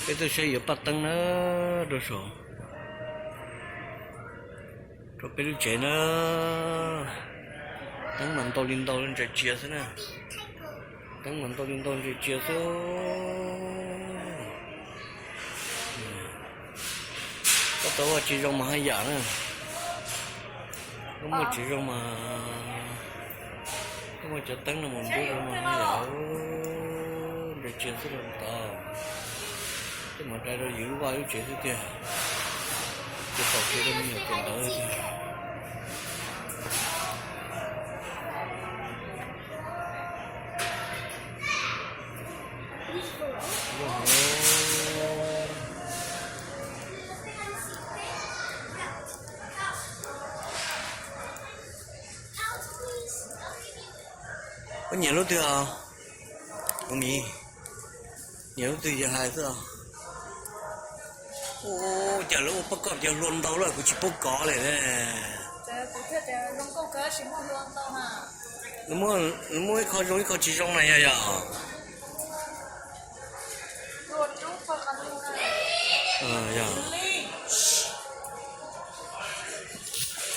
Peb tuaj saib yuav paj teeb na, rau saum, rau peb lub tsev na. Teeb mas ntau li ntau ntsa tsiav xwb na. Teeb mas ntau li ntau ntsa tsiav xwb. Koj tau ua tsis zoo mas haj yam na. Koj muaj tsis zoo mas, koj muaj cov teeb no mus nrub zoo mas haj yam. Ntsa tsiav xwb los tod. Tej mas dai rau yus lub vaj lub tsev xwb tiag. Ces pom kev rau me nyuam tes ntawd tiag. Koj nyiam lub twg os? Ua mi, nyiam lub twg ces hais xwb os. Ua cas lawv ua poj koj cov hlua ntau lawm kuv tsis paub kov li. Lawv muab ib qho zoo ib qho tsis zoo na yog, yog? Yog.